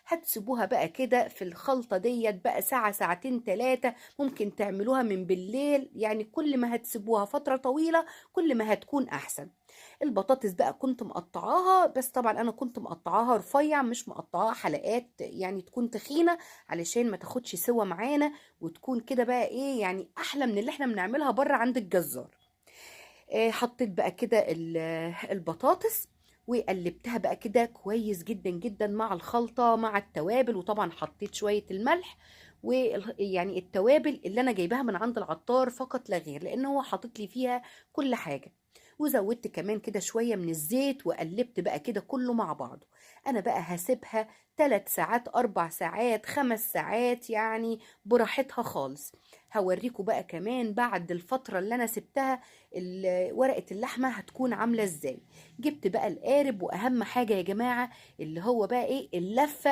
هتسيبوها بقى كده في الخلطة ديت بقى ساعة ساعتين 3، ممكن تعملوها من بالليل، يعني كل ما هتسيبوها فترة طويلة كل ما هتكون احسن. البطاطس بقى كنت مقطعاها، بس طبعا انا كنت مقطعاها رفيع مش مقطعاها حلقات، يعني تكون تخينة علشان ما تاخدش سوا معانا، وتكون كده بقى ايه يعني احلى من اللي احنا بنعملها بره عند الجزار. حطيت بقى كده البطاطس وقلبتها بقى كده كويس جدا جدا مع الخلطة مع التوابل، وطبعا حطيت شوية الملح يعني التوابل اللي انا جايباها من عند العطار فقط لا غير، لان هو حاطط لي فيها كل حاجة. وزودت كمان كده شوية من الزيت وقلبت بقى كده كله مع بعضه. انا بقى هسيبها 3 ساعات 4 ساعات 5 ساعات، يعني براحتها خالص. هوريكم بقى كمان بعد الفترة اللي انا سبتها ورقة اللحمة هتكون عاملة ازاي. جبت بقى القارب، واهم حاجة يا جماعة اللي هو بقى ايه اللفة